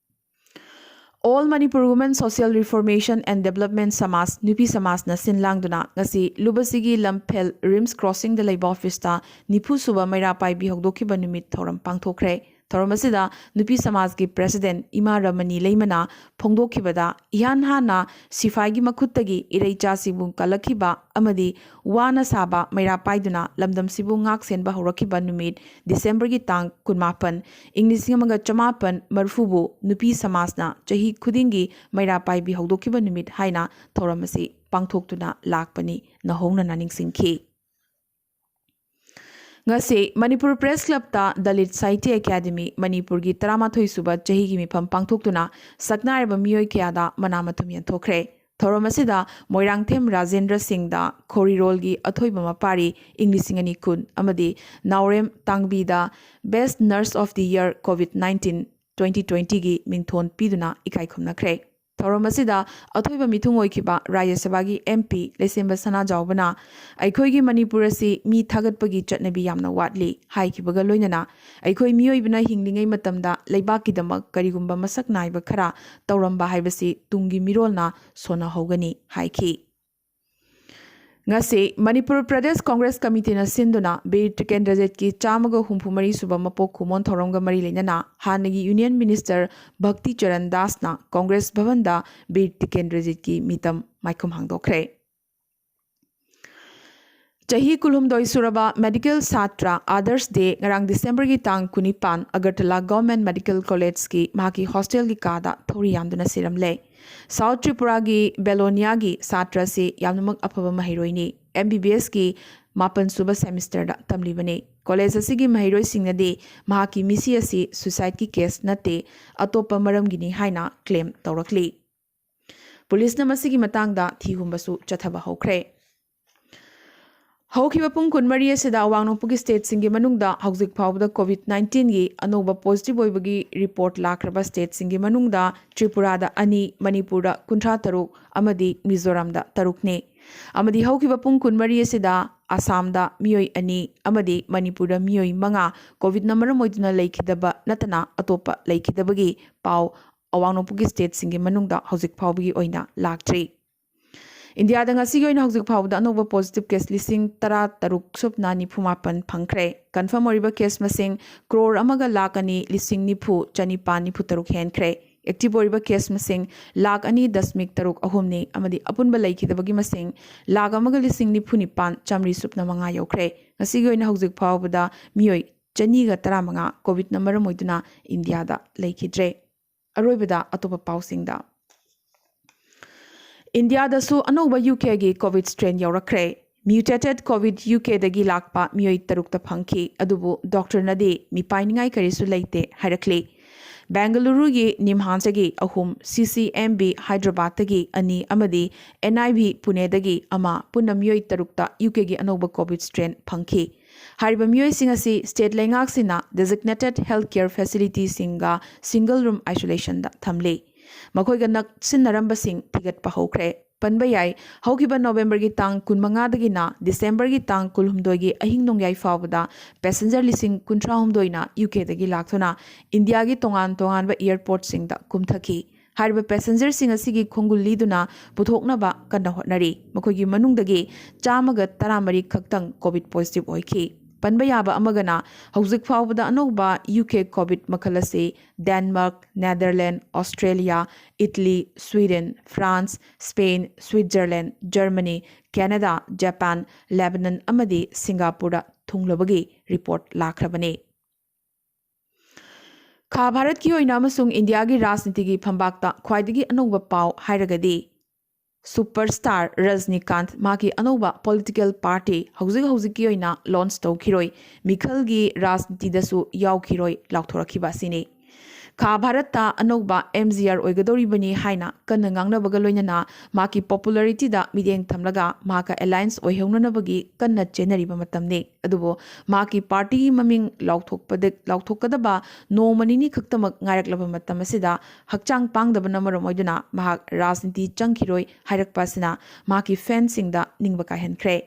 All Manipur Women Social Reformation and Development ꯁꯃꯥꯖ, ꯅꯨꯄꯤ ꯁꯃꯥꯖꯅ ꯁꯤꯟ ꯂꯥꯡꯗꯨꯅ ꯉꯁꯤ ꯂꯨꯕꯁꯤꯒꯤ ꯂꯝꯐꯦꯜ ꯔꯤꯝꯁ ꯀ꯭ꯔꯣꯁꯤꯡꯗ ꯂꯩꯕ ꯑꯣꯐꯤꯁꯇ ꯅꯤꯐꯨ ꯁꯨꯕ ꯃꯩꯔꯥ ꯄꯥꯏꯕꯤ ꯍꯧꯗꯣꯛꯈꯤꯕ ꯅꯨꯃꯤꯠ ꯊꯧꯔꯝ ꯄꯥꯡꯊꯣꯛꯈ꯭ꯔꯦ꯫ ꯊꯧꯔꯝ ꯑꯁꯤꯗ ꯅꯨꯄꯤ ꯁꯃꯥꯖꯀꯤ ꯄ꯭ꯔꯦꯁꯤꯗꯦꯟꯠ ꯏꯃꯥ ꯔꯃꯅꯤ ꯂꯩꯃꯅ ꯐꯣꯡꯗꯣꯛꯈꯤꯕꯗ, ꯏꯍꯥꯟ ꯍꯥꯟꯅ ꯁꯤꯐꯥꯏꯒꯤ ꯃꯈꯨꯠꯇꯒꯤ ꯏꯔꯩꯆꯥꯁꯤꯡꯕꯨ ꯀꯜꯂꯛꯈꯤꯕ ꯑꯃꯗꯤ ꯋꯥꯅ ꯁꯥꯕ ꯃꯩꯔꯥ ꯄꯥꯏꯗꯨꯅ ꯂꯝꯗꯝꯁꯤꯕꯨ ꯉꯥꯛ ꯁꯦꯟꯕ ꯍꯧꯔꯛꯈꯤꯕ ꯅꯨꯃꯤꯠ ꯗꯤꯁꯦꯝꯕꯔꯒꯤ ꯇꯥꯡ ꯀꯨꯟꯃꯥꯄꯟ, ꯏꯪ ꯂꯤꯁꯤꯡ ꯑꯃꯒ ꯆꯃꯥꯄꯟ ꯃꯔꯤꯐꯨꯕꯨ ꯅꯨꯄꯤ ꯁꯃꯥꯖꯅ ꯆꯍꯤ ꯈꯨꯗꯤꯡꯒꯤ ꯃꯩꯔꯥ ꯄꯥꯏꯕꯤ ꯍꯧꯗꯣꯛꯈꯤꯕ ꯅꯨꯃꯤꯠ ꯍꯥꯏꯅ ꯊꯧꯔꯝ ꯑꯁꯤ ꯄꯥꯡꯊꯣꯛꯇꯨꯅ ꯂꯥꯛꯄꯅꯤ ꯅꯧꯍꯧꯅꯅ ꯅꯤꯡꯁꯤꯡꯈꯤ꯫ ꯉꯁꯤ ꯃꯅꯤꯄꯨꯔ ꯄ꯭ꯔꯦꯁ ꯀ꯭ꯂꯕꯇ ꯗꯂꯤꯠ ꯁꯥꯍꯤꯇ꯭ꯌ ꯑꯦꯀꯥꯗꯦꯃꯤ ꯃꯅꯤꯄꯨꯔꯒꯤ ꯇꯔꯥꯃꯥꯊꯣꯏ ꯁꯨꯕ ꯆꯍꯤꯒꯤ ꯃꯤꯐꯝ ꯄꯥꯡꯊꯣꯛꯇꯨꯅ ꯁꯛꯅꯥꯏꯔꯕ ꯃꯤꯑꯣꯏ ꯀꯌꯥꯗ ꯃꯅꯥ ꯃꯊꯨꯝ ꯌꯦꯟꯊꯣꯛꯈ꯭ꯔꯦ꯫ ꯊꯧꯔꯝ ꯑꯁꯤꯗ ꯃꯣꯏꯔꯥꯡꯊꯦꯝ ꯔꯥꯖꯦꯟꯗ꯭ꯔ ꯁꯤꯡꯗ ꯈꯣꯔꯤꯔꯣꯜꯒꯤ ꯑꯊꯣꯏꯕ ꯃꯄꯥꯔꯤ ꯏꯪ ꯂꯤꯁꯤꯡ ꯑꯅꯤ ꯀꯨꯟ ꯑꯃꯗꯤ ꯅꯥꯎꯔꯦꯝ ꯇꯥꯡꯕꯤꯗ Best Nurse of the Year COVID nineteen twenty twenty ꯒꯤ ꯃꯤꯡꯊꯣꯟ ꯄꯤꯗꯨꯅ ꯏꯀꯥꯏ ꯈꯨꯝꯅꯈ꯭ꯔꯦ꯫ ꯊꯧꯔꯝ ꯑꯁꯤꯗ ꯑꯊꯣꯏꯕ ꯃꯤꯊꯨꯡ ꯑꯣꯏꯈꯤꯕ ꯔꯥꯖ꯭ꯌ ꯁꯚꯥꯒꯤ ꯑꯦꯝ ꯄꯤ ꯂꯩꯁꯦꯝꯕ ꯁꯅꯥꯖꯥꯎꯕꯅ ꯑꯩꯈꯣꯏꯒꯤ ꯃꯅꯤꯄꯨꯔ ꯑꯁꯤ ꯃꯤ ꯊꯥꯒꯠꯄꯒꯤ ꯆꯠꯅꯕꯤ ꯌꯥꯝꯅ ꯋꯥꯠꯂꯤ ꯍꯥꯏꯈꯤꯕꯒ ꯂꯣꯏꯅꯅ ꯑꯩꯈꯣꯏ ꯃꯤꯑꯣꯏꯕꯅ ꯍꯤꯡꯂꯤꯉꯩ ꯃꯇꯝꯗ ꯂꯩꯕꯥꯛꯀꯤꯗꯃꯛ ꯀꯔꯤꯒꯨꯝꯕ ꯃꯁꯛ ꯅꯥꯏꯕ ꯈꯔ ꯇꯧꯔꯝꯕ ꯍꯥꯏꯕꯁꯤ ꯇꯨꯡꯒꯤ ꯃꯤꯔꯣꯜꯅ ꯁꯣꯟꯅꯍꯧꯒꯅꯤ ꯍꯥꯏꯈꯤ꯫ ꯉꯁꯤ ꯃꯅꯤꯄꯨꯔ ꯄ꯭ꯔꯗꯦꯁ ꯀꯣꯡꯒ꯭ꯔꯦꯁ ꯀꯃꯤꯇꯤꯅ ꯁꯤꯟꯗꯨꯅ ꯕꯤꯔ ꯇꯤꯀꯦꯟꯗ꯭ꯔꯖꯤꯠꯀꯤ ꯆꯥꯝꯃꯒ ꯍꯨꯝꯐꯨ ꯃꯔꯤ ꯁꯨꯕ ꯃꯄꯣꯛ ꯀꯨꯝꯑꯣꯟ ꯊꯧꯔꯝꯒ ꯃꯔꯤ ꯂꯩꯅꯅ ꯍꯥꯟꯅꯒꯤ ꯌꯨꯅꯤꯌꯟ ꯃꯤꯅꯤꯁꯇꯔ ꯚꯛꯇꯤ ꯆꯔꯟ ꯗꯥꯁꯅ ꯀꯣꯡꯒ꯭ꯔꯦꯁ ꯚꯕꯟꯗ ꯕꯤꯔ ꯇꯤꯀꯦꯟꯗ꯭ꯔꯖꯤꯠꯀꯤ ꯃꯤꯇꯝ ꯃꯥꯏꯈꯨꯝ ꯍꯥꯡꯗꯣꯛꯈ꯭ꯔꯦ꯫ ꯆꯍꯤ ꯀꯨꯟꯍꯨꯝꯗꯣꯏ ꯁꯨꯔꯕ ꯃꯦꯗꯤꯀꯦꯜ ꯁꯥꯇ꯭ꯔ ꯑꯥꯗꯔꯁ ꯗꯦ ꯉꯔꯥꯡ ꯗꯤꯁꯦꯝꯕꯔꯒꯤ ꯇꯥꯡ ꯀꯨꯟꯅꯤꯄꯥꯟ ꯑꯒꯔꯇꯂꯥ ꯒꯚꯔꯟꯃꯦꯟꯠ ꯃꯦꯗꯤꯀꯦꯜ ꯀꯣꯂꯦꯖꯀꯤ ꯃꯍꯥꯛꯀꯤ ꯍꯣꯁꯇꯦꯜꯒꯤ ꯀꯥꯗ ꯊꯧꯔꯤ ꯌꯥꯟꯗꯨꯅ ꯁꯤꯔꯝꯂꯦ꯫ ꯁꯥꯎꯠ ꯇ꯭ꯔꯤꯄꯨꯔꯥꯒꯤ ꯕꯦꯂꯣꯅꯤꯌꯥꯒꯤ ꯁꯥꯇ꯭ꯔ ꯑꯁꯤ ꯌꯥꯝꯅꯃꯛ ꯑꯐꯕ ꯃꯍꯩꯔꯣꯏꯅꯤ꯫ ꯑꯦꯝ ꯕꯤ ꯕꯤ ꯑꯦꯁꯀꯤ ꯃꯥꯄꯟ ꯁꯨꯕ ꯁꯦꯃꯤꯁꯇꯔꯗ ꯇꯝꯂꯤꯕꯅꯤ꯫ ꯀꯣꯂꯦꯖ ꯑꯁꯤꯒꯤ ꯃꯍꯩꯔꯣꯏꯁꯤꯡꯅꯗꯤ ꯃꯍꯥꯛꯀꯤ ꯃꯤꯁꯤ ꯑꯁꯤ ꯁꯨꯏꯁꯥꯏꯗꯀꯤ ꯀꯦꯁ ꯅꯠꯇꯦ, ꯑꯇꯣꯞꯄ ꯃꯔꯝꯒꯤꯅꯤ ꯍꯥꯏꯅ ꯀ꯭ꯂꯦꯝ ꯇꯧꯔꯛꯂꯤ꯫ ꯄꯨꯂꯤꯁꯅ ꯃꯁꯤꯒꯤ ꯃꯇꯥꯡꯗ ꯊꯤꯍꯨꯝꯕꯁꯨ ꯆꯠꯊꯕ ꯍꯧꯈ꯭ꯔꯦ꯫ ꯍꯧꯈꯤꯕ ꯄꯨꯡ ꯀꯨꯟꯃꯔꯤ ꯑꯁꯤꯗ ꯑꯋꯥꯡ ꯅꯣꯡꯄꯣꯛꯀꯤ ꯁ꯭ꯇꯦꯠꯁꯤꯡꯒꯤ ꯃꯅꯨꯡꯗ ꯍꯧꯖꯤꯛ ꯐꯥꯎꯕꯗ ꯀꯣꯚꯤꯗ ꯅꯥꯏꯟꯇꯤꯟꯒꯤ ꯑꯅꯧꯕ ꯄꯣꯖꯤꯇꯤꯚ ꯑꯣꯏꯕꯒꯤ ꯔꯤꯄꯣꯔꯠ ꯂꯥꯛꯈ꯭ꯔꯕ ꯁ꯭ꯇꯦꯠꯁꯤꯡꯒꯤ ꯃꯅꯨꯡꯗ ꯇ꯭ꯔꯤꯄꯨꯔꯥꯗ ꯑꯅꯤ, ꯃꯅꯤꯄꯨꯔꯗ ꯀꯨꯟꯊ꯭ꯔꯥ ꯇꯔꯨꯛ ꯑꯃꯗꯤ ꯃꯤꯖꯣꯔꯥꯝꯗ ꯇꯔꯨꯛꯅꯤ꯫ ꯑꯃꯗꯤ ꯍꯧꯈꯤꯕ ꯄꯨꯡ ꯀꯨꯟꯃꯔꯤ ꯑꯁꯤꯗ ꯑꯁꯥꯝꯗ ꯃꯤꯑꯣꯏ ꯑꯅꯤ ꯑꯃꯗꯤ ꯃꯅꯤꯄꯨꯔꯗ ꯃꯤꯑꯣꯏ ꯃꯉꯥ ꯀꯣꯚꯤꯗꯅ ꯃꯔꯝ ꯑꯣꯏꯗꯨꯅ ꯂꯩꯈꯤꯗꯕ ꯅꯠꯇꯅ ꯑꯇꯣꯞꯄ ꯂꯩꯈꯤꯗꯕꯒꯤ ꯄꯥꯎ ꯑꯋꯥꯡ ꯅꯣꯡꯄꯣꯛꯀꯤ ꯁ꯭ꯇꯦꯠꯁꯤꯡꯒꯤ ꯃꯅꯨꯡꯗ ꯍꯧꯖꯤꯛ ꯐꯥꯎꯕꯒꯤ ꯑꯣꯏꯅ ꯂꯥꯛꯇ꯭ꯔꯤ꯫ ꯏꯟꯗꯤꯌꯥꯗ ꯉꯁꯤꯒꯤ ꯑꯣꯏꯅ ꯍꯧꯖꯤꯛ ꯐꯥꯎꯕꯗ ꯑꯅꯧꯕ ꯄꯣꯖꯤꯇꯤꯚ ꯀꯦꯁ ꯂꯤꯁꯤꯡ ꯇꯔꯥ ꯇꯔꯨꯛ ꯁꯨꯞꯅ ꯅꯤꯐꯨ ꯃꯥꯄꯟ ꯐꯪꯈ꯭ꯔꯦ꯫ ꯀꯟꯐꯥꯔꯝ ꯑꯣꯏꯔꯤꯕ ꯀꯦꯁ ꯃꯁꯤꯡ ꯀ꯭ꯔꯣꯔ ꯑꯃꯒ ꯂꯥꯈ ꯑꯅꯤ ꯂꯤꯁꯤꯡ ꯅꯤꯐꯨ ꯆꯅꯤꯄꯥꯟ ꯅꯤꯐꯨ ꯇꯔꯨꯛ ꯍꯦꯟꯈ꯭ꯔꯦ꯫ ꯑꯦꯛꯇꯤꯚ ꯑꯣꯏꯔꯤꯕ ꯀꯦꯁ ꯃꯁꯤꯡ ꯂꯥꯈ ꯑꯅꯤ ꯗꯁꯃꯤꯛ ꯇꯔꯨꯛ ꯑꯍꯨꯝꯅꯤ ꯑꯃꯗꯤ ꯑꯄꯨꯟꯕ ꯂꯩꯈꯤꯗꯕꯒꯤ ꯃꯁꯤꯡ ꯂꯥꯈ ꯑꯃꯒ ꯂꯤꯁꯤꯡ ꯅꯤꯐꯨ ꯅꯤꯄꯥꯟ ꯆꯥꯃꯔꯤ ꯁꯨꯞꯅ ꯃꯉꯥ ꯌꯧꯈ꯭ꯔꯦ꯫ ꯉꯁꯤꯒꯤ ꯑꯣꯏꯅ ꯍꯧꯖꯤꯛ ꯐꯥꯎꯕꯗ ꯃꯤꯑꯣꯏ ꯆꯅꯤꯒ ꯇꯔꯥꯃꯉꯥ ꯀꯣꯚꯤꯗꯅ ꯃꯔꯝ ꯑꯣꯏꯗꯨꯅ ꯏꯟꯗꯤꯌꯥꯗ ꯂꯩꯈꯤꯗ꯭ꯔꯦ꯫ ꯑꯔꯣꯏꯕꯗ ꯑꯇꯣꯞꯄ ꯄꯥꯎꯁꯤꯡꯗ꯫ ꯏꯟꯗꯤꯌꯥꯗꯁꯨ ꯑꯅꯧꯕ ꯌꯨ ꯀꯦꯒꯤ ꯀꯣꯚꯤꯗ ꯁ꯭ꯇ꯭ꯔꯦꯟ ꯌꯧꯔꯛꯈ꯭ꯔꯦ꯫ ꯃ꯭ꯌꯨꯇꯦꯇꯦꯗ ꯀꯣꯚꯤꯗ ꯌꯨ ꯀꯦꯗꯒꯤ ꯂꯥꯛꯄ ꯃꯤꯑꯣꯏ ꯇꯔꯨꯛꯇ ꯐꯪꯈꯤ, ꯑꯗꯨꯕꯨ ꯗꯣꯛꯇꯔꯅꯗꯤ ꯃꯤꯄꯥꯏꯅꯤꯡꯉꯥꯏ ꯀꯔꯤꯁꯨ ꯂꯩꯇꯦ ꯍꯥꯏꯔꯛꯂꯤ꯫ ꯕꯦꯡꯒꯂꯨꯔꯨꯒꯤ ꯅꯤꯝꯍꯥꯟꯁꯇꯒꯤ ꯑꯍꯨꯝ, ꯁꯤ ꯁꯤ ꯑꯦꯝ ꯕꯤ ꯍꯥꯏꯗ꯭ꯔꯕꯥꯗꯇꯒꯤ ꯑꯅꯤ ꯑꯃꯗꯤ ꯑꯦꯟ ꯑꯥꯏ ꯚꯤ ꯄꯨꯅꯦꯗꯒꯤ ꯑꯃ, ꯄꯨꯟꯅ ꯃꯤꯑꯣꯏ ꯇꯔꯨꯛꯇ ꯌꯨ ꯀꯦꯒꯤ ꯑꯅꯧꯕ ꯀꯣꯚꯤꯗ ꯁ꯭ꯇ꯭ꯔꯦꯟ ꯐꯪꯈꯤ꯫ ꯍꯥꯏꯔꯤꯕ ꯃꯤꯑꯣꯏꯁꯤꯡ ꯑꯁꯤ ꯁ꯭ꯇꯦꯠ ꯂꯩꯉꯥꯛꯁꯤꯡꯅ ꯗꯦꯖꯤꯒꯅꯦꯇꯦꯗ ꯍꯦꯜꯊ ꯀꯦꯌꯔ ꯐꯦꯁꯤꯂꯤꯇꯤꯁꯤꯡꯒ ꯁꯤꯡꯒꯜ ꯔꯨꯝ ꯑꯥꯏꯁꯣꯂꯦꯁꯟꯗ ꯊꯝꯂꯤ꯫ ꯃꯈꯣꯏꯒ ꯅꯛꯁꯤꯟꯅꯔꯝꯕꯁꯤꯡ ꯊꯤꯒꯠꯄ ꯍꯧꯈ꯭ꯔꯦ꯫ ꯄꯟꯕ ꯌꯥꯏ, ꯍꯧꯈꯤꯕ ꯅꯣꯕꯦꯝꯕꯔꯒꯤ ꯇꯥꯡ ꯀꯨꯟꯃꯉꯥꯗꯒꯤꯅ ꯗꯤꯁꯦꯝꯕꯔꯒꯤ ꯇꯥꯡ ꯀꯨꯟꯍꯨꯝꯗꯣꯏꯒꯤ ꯑꯍꯤꯡ ꯅꯣꯡꯌꯥꯏ ꯐꯥꯎꯕꯗ ꯄꯦꯁꯦꯟꯖꯔ ꯂꯤꯁꯤꯡ ꯀꯨꯟꯊ꯭ꯔꯥꯍꯨꯝꯗꯣꯏꯅ ꯌꯨ ꯀꯦꯗꯒꯤ ꯂꯥꯛꯇꯨꯅ ꯏꯟꯗꯤꯌꯥꯒꯤ ꯇꯣꯉꯥꯟ ꯇꯣꯉꯥꯟꯕ ꯑꯦꯌꯔꯄꯣꯔꯠꯁꯤꯡꯗ ꯀꯨꯝꯊꯈꯤ꯫ ꯍꯥꯏꯔꯤꯕ ꯄꯦꯁꯦꯟꯖꯔꯁꯤꯡ ꯑꯁꯤꯒꯤ ꯈꯣꯡꯒꯨꯜ ꯂꯤꯗꯨꯅ ꯄꯨꯊꯣꯛꯅꯕ ꯀꯟꯅ ꯍꯣꯠꯅꯔꯤ꯫ ꯃꯈꯣꯏꯒꯤ ꯃꯅꯨꯡꯗꯒꯤ ꯆꯥꯝꯃꯒ ꯇꯔꯥꯃꯔꯤ ꯈꯛꯇꯪ ꯀꯣꯚꯤꯗ ꯄꯣꯖꯤꯇꯤꯚ ꯑꯣꯏꯈꯤ꯫ ꯄꯟꯕ ꯌꯥꯕ ꯑꯃꯒꯅ, ꯍꯧꯖꯤꯛ ꯐꯥꯎꯕꯗ ꯑꯅꯧꯕ ꯌꯨ ꯀꯦ ꯀꯣꯚꯤꯗ ꯃꯈꯜ ꯑꯁꯤ Denmark, Netherland, Australia, Italy, Sweden, France, Spain, Switzerland, Germany, Canada, Japan, Lebanon ꯑꯃꯗꯤ ꯁꯤꯡꯒꯥꯄꯨꯔꯗ ꯊꯨꯡꯂꯕꯒꯤ ꯔꯤꯄꯣꯔꯠ ꯂꯥꯛꯈ꯭ꯔꯕꯅꯤ꯫ ꯈꯥ ꯚꯥꯔꯠꯀꯤ ꯑꯣꯏꯅ ꯑꯃꯁꯨꯡ ꯏꯟꯗꯤꯌꯥꯒꯤ ꯔꯥꯖꯅꯤꯇꯤꯒꯤ ꯐꯝꯕꯥꯛꯇ ꯈ꯭ꯋꯥꯏꯗꯒꯤ ꯑꯅꯧꯕ ꯄꯥꯎ ꯍꯥꯏꯔꯒꯗꯤ, ꯁꯨꯄꯔ ꯁ꯭ꯇꯥꯔ ꯔꯖꯅꯤꯀꯥꯟꯊ ꯃꯍꯥꯛꯀꯤ ꯑꯅꯧꯕ ꯄꯣꯂꯤꯇꯤꯀꯦꯜ ꯄꯥꯔꯇꯤ ꯍꯧꯖꯤꯛ ꯍꯧꯖꯤꯛꯀꯤ ꯑꯣꯏꯅ ꯂꯣꯟꯆ ꯇꯧꯈꯤꯔꯣꯏ꯫ ꯃꯤꯈꯜꯒꯤ ꯔꯥꯖꯅꯤꯇꯤꯗꯁꯨ ꯌꯥꯎꯈꯤꯔꯣꯏ ꯂꯥꯎꯊꯣꯔꯛꯈꯤꯕ ꯑꯁꯤꯅꯤ꯫ ꯈꯥ ꯚꯥꯔꯠꯇ ꯑꯅꯧꯕ ꯑꯦꯝ ꯖꯤ ꯑꯥꯔ ꯑꯣꯏꯒꯗꯧꯔꯤꯕꯅꯤ ꯍꯥꯏꯅ ꯀꯟꯅ ꯉꯥꯡꯅꯕꯒ ꯂꯣꯏꯅꯅ ꯃꯍꯥꯛꯀꯤ ꯄꯣꯄꯨꯂꯔꯤꯇꯤꯗ ꯃꯤꯠꯌꯦꯡ ꯊꯝꯂꯒ ꯃꯍꯥꯛꯀ ꯑꯦꯂꯥꯏꯟꯁ ꯑꯣꯏꯍꯧꯅꯅꯕꯒꯤ ꯀꯟꯅ ꯆꯦꯟꯅꯔꯤꯕ ꯃꯇꯝꯅꯤ꯫ ꯑꯗꯨꯕꯨ ꯃꯍꯥꯛꯀꯤ ꯄꯥꯔꯇꯤꯒꯤ ꯃꯃꯤꯡ ꯂꯥꯎꯊꯣꯛꯄꯗ-, ꯂꯥꯎꯊꯣꯛꯀꯗꯕ ꯅꯣꯡꯃ ꯅꯤꯅꯤ ꯈꯛꯇꯃꯛ ꯉꯥꯏꯔꯛꯂꯕ ꯃꯇꯝ ꯑꯁꯤꯗ ꯍꯛꯆꯥꯡ ꯄꯥꯡꯗꯕꯅ ꯃꯔꯝ ꯑꯣꯏꯗꯨꯅ ꯃꯍꯥꯛ ꯔꯥꯖꯅꯤꯇꯤ ꯆꯪꯈꯤꯔꯣꯏ ꯍꯥꯏꯔꯛꯄ ꯑꯁꯤꯅ ꯃꯍꯥꯛꯀꯤ ꯐꯦꯟꯁꯤꯡꯗ ꯅꯤꯡꯕ ꯀꯥꯏꯍꯟꯈ꯭ꯔꯦ꯫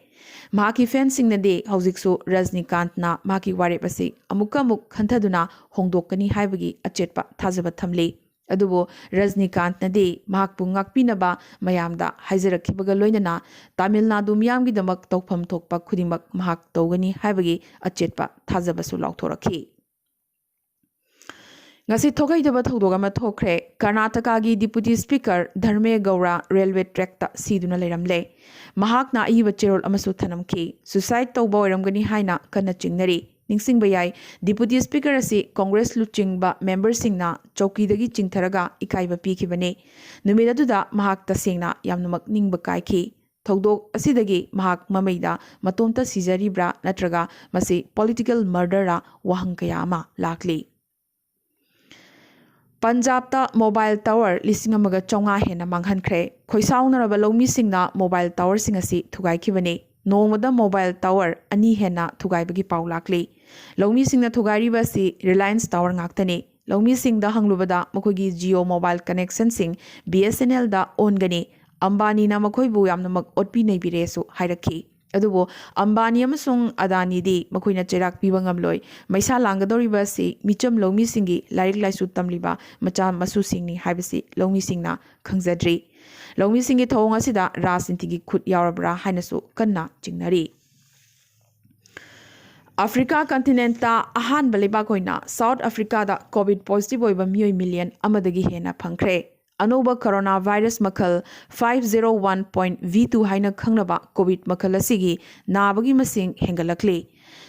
ꯃꯍꯥꯛꯀꯤ ꯐꯦꯟꯁꯤꯡꯅꯗꯤ ꯍꯧꯖꯤꯛꯁꯨ ꯔꯖꯅꯤꯀꯥꯟꯠꯅ ꯃꯍꯥꯛꯀꯤ ꯋꯥꯔꯦꯞ ꯑꯁꯤ ꯑꯃꯨꯛꯀ ꯑꯃꯨꯛ ꯈꯟꯊꯗꯨꯅ ꯍꯣꯡꯗꯣꯛꯀꯅꯤ ꯍꯥꯏꯕꯒꯤ ꯑꯆꯦꯠꯄ ꯊꯥꯖꯕ ꯊꯝꯂꯤ꯫ ꯑꯗꯨꯕꯨ ꯔꯖꯅꯤꯀꯥꯟꯠꯅꯗꯤ ꯃꯍꯥꯛꯄꯨ ꯉꯥꯛꯄꯤꯅꯕ ꯃꯌꯥꯝꯗ ꯍꯥꯏꯖꯔꯛꯈꯤꯕꯒ ꯂꯣꯏꯅꯅ ꯇꯥꯃꯤꯜ ꯅꯥꯗꯨ ꯃꯤꯌꯥꯝꯒꯤꯗꯃꯛ ꯇꯧꯐꯝ ꯊꯣꯛꯄ ꯈꯨꯗꯤꯡꯃꯛ ꯃꯍꯥꯛ ꯇꯧꯒꯅꯤ ꯍꯥꯏꯕꯒꯤ ꯑꯆꯦꯠꯄ ꯊꯥꯖꯕꯁꯨ ꯂꯥꯎꯊꯣꯔꯛꯈꯤ꯫ ꯉꯁꯤ ꯊꯣꯛꯍꯩꯗꯕ ꯊꯧꯗꯣꯛ ꯑꯃ ꯊꯣꯛꯈ꯭ꯔꯦ꯫ ꯀꯔꯅꯥꯇꯀꯥꯒꯤ ꯗꯤꯄꯨꯇꯤ ꯁ꯭ꯄꯤꯀꯔ ꯙꯔꯃꯦ ꯒꯧꯔ ꯔꯦꯜꯋꯦ ꯇ꯭ꯔꯦꯛꯇ ꯁꯤꯗꯨꯅ ꯂꯩꯔꯝꯂꯦ꯫ ꯃꯍꯥꯛꯅ ꯑꯏꯕ ꯆꯦꯔꯣꯜ ꯑꯃꯁꯨ ꯊꯅꯝꯈꯤ꯫ ꯁꯨꯁꯥꯏꯗ ꯇꯧꯕ ꯑꯣꯏꯔꯝꯒꯅꯤ ꯍꯥꯏꯅ ꯀꯟꯅ ꯆꯤꯡꯅꯔꯤ꯫ ꯅꯤꯡꯁꯤꯡꯕ ꯌꯥꯏ, ꯗꯤꯄꯨꯇꯤ ꯁ꯭ꯄꯤꯀꯔ ꯑꯁꯤ ꯀꯣꯡꯒ꯭ꯔꯦꯁ ꯂꯨꯆꯤꯡꯕ ꯃꯦꯝꯕꯔꯁꯤꯡꯅ ꯆꯧꯀꯤꯗꯒꯤ ꯆꯤꯡꯊꯔꯒ ꯏꯀꯥꯏꯕ ꯄꯤꯈꯤꯕꯅꯤ꯫ ꯅꯨꯃꯤꯠ ꯑꯗꯨꯗ ꯃꯍꯥꯛ ꯇꯁꯦꯡꯅ ꯌꯥꯝꯅꯃꯛ ꯅꯤꯡꯕ ꯀꯥꯏꯈꯤ꯫ ꯊꯧꯗꯣꯛ ꯑꯁꯤꯗꯒꯤ ꯃꯍꯥꯛ ꯃꯃꯩꯗ ꯃꯇꯣꯝꯇ ꯁꯤꯖꯔꯤꯕ꯭ꯔꯥ ꯅꯠꯇ꯭ꯔꯒ ꯃꯁꯤ ꯄꯣꯂꯤꯇꯤꯀꯦꯜ ꯃꯔꯗꯔꯔꯥ ꯋꯥꯍꯪ ꯀꯌꯥ ꯑꯃ ꯂꯥꯛꯂꯤ꯫ ꯄꯟꯖꯥꯕꯇ ꯃꯣꯕꯥꯏꯜ ꯇꯋꯔ ꯂꯤꯁꯤꯡ ꯑꯃꯒ ꯆꯥꯝꯃꯉꯥ ꯍꯦꯟꯅ ꯃꯥꯡꯍꯟꯈ꯭ꯔꯦ꯫ ꯈꯣꯏꯁꯥꯎꯅꯔꯕ ꯂꯧꯃꯤꯁꯤꯡꯅ ꯃꯣꯕꯥꯏꯜ ꯇꯋꯔꯁꯤꯡ ꯑꯁꯤ ꯊꯨꯒꯥꯏꯈꯤꯕꯅꯤ꯫ ꯅꯣꯡꯃꯗ ꯃꯣꯕꯥꯏꯜ ꯇꯋꯔ ꯑꯅꯤ ꯍꯦꯟꯅ ꯊꯨꯒꯥꯏꯕꯒꯤ ꯄꯥꯎ ꯂꯥꯛꯂꯤ꯫ ꯂꯧꯃꯤꯁꯤꯡꯅ ꯊꯨꯒꯥꯏꯔꯤꯕ ꯑꯁꯤ ꯔꯤꯂꯥꯌꯟꯁ ꯇꯋꯔ ꯉꯥꯛꯇꯅꯤ꯫ ꯂꯧꯃꯤꯁꯤꯡꯗ ꯍꯪꯂꯨꯕꯗ ꯃꯈꯣꯏꯒꯤ ꯖꯤꯑꯣ ꯃꯣꯕꯥꯏꯜ ꯀꯅꯦꯛꯁꯟꯁꯤꯡ ꯕꯤ ꯑꯦꯁ ꯑꯦꯟ ꯑꯦꯜꯗ ꯑꯣꯟꯒꯅꯤ꯫ ꯑꯝꯕꯥꯅꯤꯅ ꯃꯈꯣꯏꯕꯨ ꯌꯥꯝꯅꯃꯛ ꯑꯣꯠꯄꯤ ꯅꯩꯕꯤꯔꯦꯁꯨ ꯍꯥꯏꯔꯛꯈꯤ꯫ ꯑꯗꯨꯕꯨ ꯑꯝꯕꯥꯅꯤ ꯑꯃꯁꯨꯡ ꯑꯗꯥꯅꯤꯗꯤ ꯃꯈꯣꯏꯅ ꯆꯩꯔꯥꯛ ꯄꯤꯕ ꯉꯝꯂꯣꯏ꯫ ꯃꯩꯁꯥ ꯂꯥꯡꯒꯗꯧꯔꯤꯕ ꯑꯁꯤ ꯃꯤꯆꯝ ꯂꯧꯃꯤꯁꯤꯡꯒꯤ ꯂꯥꯏꯔꯤꯛ ꯂꯥꯏꯁꯨ ꯇꯝꯂꯤꯕ ꯃꯆꯥ ꯃꯁꯨꯁꯤꯡꯅꯤ ꯍꯥꯏꯕꯁꯤ ꯂꯧꯃꯤꯁꯤꯡꯅ ꯈꯪꯖꯗ꯭ꯔꯤ꯫ ꯂꯧꯃꯤꯁꯤꯡꯒꯤ ꯊꯧꯑꯣꯡ ꯑꯁꯤꯗ ꯔꯥꯖꯅꯤꯇꯤꯒꯤ ꯈꯨꯠ ꯌꯥꯎꯔꯕ꯭ꯔꯥ ꯍꯥꯏꯅꯁꯨ ꯀꯟꯅ ꯆꯤꯡꯅꯔꯤ꯫ ꯑꯐ꯭ꯔꯤꯀꯥ ꯀꯟꯇꯤꯅꯦꯟꯇ ꯑꯍꯥꯟꯕ ꯂꯩꯕꯥꯛ ꯑꯣꯏꯅ ꯁꯥꯎꯠ ꯑꯐ꯭ꯔꯤꯀꯥꯗ ꯀꯣꯚꯤꯗ ꯄꯣꯖꯤꯇꯤꯚ ꯑꯣꯏꯕ ꯃꯤꯑꯣꯏ ꯃꯤꯂꯤꯌꯟ ꯑꯃꯗꯒꯤ ꯍꯦꯟꯅ ꯐꯪꯈ꯭ꯔꯦ꯫ ꯑꯅꯧꯕ ꯀꯣꯔꯣꯅꯥ ꯚꯥꯏꯔꯁ ꯃꯈꯜ five zero one point V two ꯍꯥꯏꯅ ꯈꯪꯅꯕ ꯀꯣꯚꯤꯗ ꯃꯈꯜ ꯑꯁꯤꯒꯤ ꯅꯥꯕꯒꯤ ꯃꯁꯤꯡ ꯍꯦꯟꯒꯠꯂꯛꯂꯤ꯫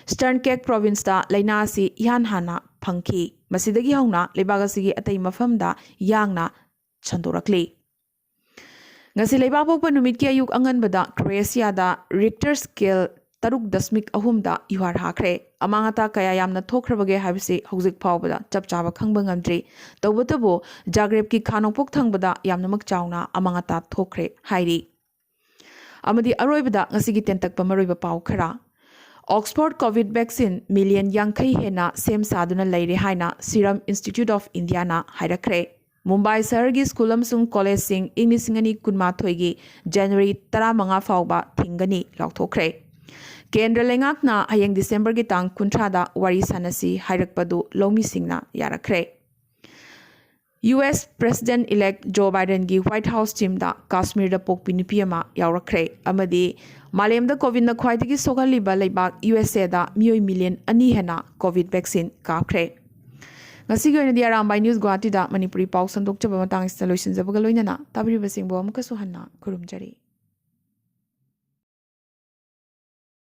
ꯏꯁꯇꯔꯟ ꯀꯦꯞ ꯄ꯭ꯔꯣꯚꯤꯟꯁꯇ ꯂꯥꯏꯅꯥ ꯑꯁꯤ ꯏꯍꯥꯟ ꯍꯥꯟꯅ ꯐꯪꯈꯤ꯫ ꯃꯁꯤꯗꯒꯤ ꯍꯧꯅ ꯂꯩꯕꯥꯛ ꯑꯁꯤꯒꯤ ꯑꯇꯩ ꯃꯐꯝꯗ ꯌꯥꯡꯅ ꯁꯟꯗꯣꯔꯛꯂꯤ꯫ ꯉꯁꯤ ꯂꯩꯕꯥꯛ ꯄꯣꯛꯄ ꯅꯨꯃꯤꯠꯀꯤ ꯑꯌꯨꯛ ꯑꯉꯟꯕꯗ ꯀ꯭ꯔꯣꯑꯦꯁꯤꯌꯥꯗ ꯔꯤꯛꯇꯔ ꯁ꯭ꯀꯦꯜ ꯇꯔꯨꯛ ꯗꯁꯃꯤꯛ ꯑꯍꯨꯝꯗ ꯌꯨꯍꯥꯔ ꯍꯥꯈ꯭ꯔꯦ꯫ ꯑꯃꯥꯡ ꯑꯇꯥ ꯀꯌꯥ ꯌꯥꯝꯅ ꯊꯣꯛꯈ꯭ꯔꯕꯒꯦ ꯍꯥꯏꯕꯁꯤ ꯍꯧꯖꯤꯛ ꯐꯥꯎꯕꯗ ꯆꯞ ꯆꯥꯕ ꯈꯪꯕ ꯉꯝꯗ꯭ꯔꯤ꯫ ꯇꯧꯕꯇꯕꯨ ꯖꯥꯒ꯭ꯔꯦꯕꯀꯤ ꯈꯥ ꯅꯣꯡꯄꯣꯛ ꯊꯪꯕꯗ ꯌꯥꯝꯅꯃꯛ ꯆꯥꯎꯅ ꯑꯃꯥꯡ ꯑꯇꯥ ꯊꯣꯛꯈ꯭ꯔꯦ ꯍꯥꯏꯔꯤ꯫ ꯑꯃꯗꯤ ꯑꯔꯣꯏꯕꯗ ꯉꯁꯤꯒꯤ ꯇꯦꯟꯇꯛꯄ ꯃꯔꯨꯑꯣꯏꯕ ꯄꯥꯎ ꯈꯔ꯫ ꯑꯣꯛꯁꯐꯣꯔꯗ ꯀꯣꯚꯤꯗ ꯚꯦꯛꯁꯤꯟ ꯃꯤꯂꯤꯌꯟ ꯌꯥꯡꯈꯩ ꯍꯦꯟꯅ ꯁꯦꯝ ꯁꯥꯗꯨꯅ ꯂꯩꯔꯦ ꯍꯥꯏꯅ ꯁꯤꯔꯝ ꯏꯟꯁꯇꯤꯇ꯭ꯌꯨꯠ ꯑꯣꯐ ꯏꯟꯗꯤꯌꯥꯅ ꯍꯥꯏꯔꯛꯈ꯭ꯔꯦ꯫ ꯃꯨꯝꯕꯥꯏ ꯁꯍꯔꯒꯤ ꯁ꯭ꯀꯨꯜ ꯑꯃꯁꯨꯡ ꯀꯣꯂꯦꯖꯁꯤꯡ ꯏꯪ ꯂꯤꯁꯤꯡ ꯑꯅꯤ ꯀꯨꯟꯃꯥꯊꯣꯏꯒꯤ ꯖꯅꯋꯥꯔꯤ ꯇꯔꯥꯃꯉꯥ ꯐꯥꯎꯕ ꯊꯤꯡꯒꯅꯤ ꯂꯥꯎꯊꯣꯛꯈ꯭ꯔꯦ꯫ ꯀꯦꯟꯗ꯭ꯔ ꯂꯩꯉꯥꯛꯅ ꯍꯌꯦꯡ ꯗꯤꯁꯦꯝꯕꯔꯒꯤ ꯇꯥꯡ ꯀꯨꯟꯊ꯭ꯔꯥꯗ ꯋꯥꯔꯤ ꯁꯥꯟꯅꯁꯤ ꯍꯥꯏꯔꯛꯄꯗꯨ ꯂꯧꯃꯤꯁꯤꯡꯅ ꯌꯥꯔꯛꯈ꯭ꯔꯦ꯫ U S president elect Joe ꯕꯥꯏꯗꯦꯟꯒꯤ ꯋꯥꯏꯠ ꯍꯥꯎꯁ ꯇꯤꯝꯗ ꯀꯥꯁꯃꯤꯔꯗ ꯄꯣꯛꯄꯤ ꯅꯨꯄꯤ ꯑꯃ ꯌꯥꯎꯔꯛꯈ꯭ꯔꯦ ꯑꯃꯗꯤ ꯃꯥꯂꯦꯝꯗ ꯀꯣꯚꯤꯗꯅ ꯈ꯭ꯋꯥꯏꯗꯒꯤ ꯁꯣꯛꯍꯜꯂꯤꯕ ꯂꯩꯕꯥꯛ ꯌꯨ ꯑꯦꯁ ꯑꯦꯗ ꯃꯤꯑꯣꯏ ꯃꯤꯂꯤꯌꯟ ꯑꯅꯤ ꯍꯦꯟꯅ ꯀꯣꯚꯤꯗ ꯚꯦꯛꯁꯤꯟ ꯀꯥꯞꯈ꯭ꯔꯦ꯫ ꯉꯁꯤꯒꯤ ꯑꯣꯏꯅꯗꯤ ꯑꯔꯥꯝꯕꯥꯏ ꯅ꯭ꯌꯨꯁ ꯒꯨꯋꯥꯍꯥꯇꯤꯗ ꯃꯅꯤꯄꯨꯔꯤ ꯄꯥꯎ ꯁꯟꯗꯣꯛꯆꯕ ꯃꯇꯥꯡ ꯑꯁꯤꯗ ꯂꯣꯏꯁꯤꯟꯖꯕꯒ ꯂꯣꯏꯅꯅ ꯇꯥꯕꯤꯔꯤꯕꯁꯤꯡꯕꯨ ꯑꯃꯨꯛꯀꯁꯨ ꯍꯟꯅ ꯈꯨꯔꯨꯝꯖꯔꯤ꯫